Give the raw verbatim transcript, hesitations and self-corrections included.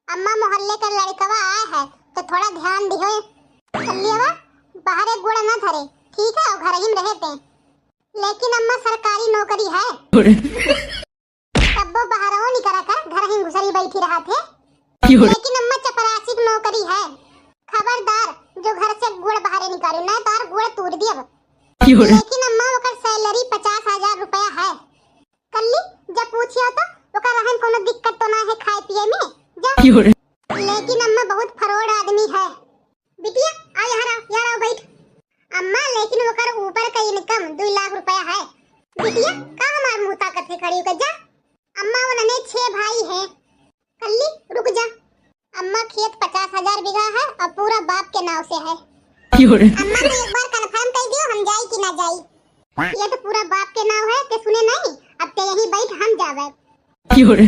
अम्मा, मोहल्ले का लड़कवा आए है, तो थोड़ा ध्यान दिहो। कल्लियवा, बाहरे गोड़ ना धरे, ठीक है, और घर ही में रहते। लेकिन अम्मा, सरकारी नौकरी है। तब्बो बाहरो निकरा कर, घर ही घुसरी बैठी रहा थे। लेकिन अम्मा, चपरासी की नौकरी है, खबरदार जो घर से गोड़ बाहरे निकाले, ना तो और गोड़ तोड़ दियब। लेकिन अम्मा, ओकर सैलरी पचास हजार रुपया है। कल्ली, जब पूछियो तो ओकर रहन कोनो दिक्कत तो ना है खाए पिए में? जा। लेकिन अम्मा, बहुत फ्रॉड आदमी है। बिटिया, आ यहाँ रहो, यहाँ रहो, बैठ। अम्मा, लेकिन ओकर ऊपर का इनकम दुई लाख रुपया है। बिटिया, का हमार मुँह ताकत है खड़ी होकर? जा। अम्मा, उन्हने छह भाई हैं। कल्ली, रुक जा। अम्मा, खेत पचास हजार बीघा है और पूरा बाप के नाव से है। अम्मा, तो एक बार कन्फर्म कर दियो, हम जाई कि ना जाई। ये तो पूरा बाप के नाव है, ते सुने नहीं, अब ते यहीं बैठ, हम जावे।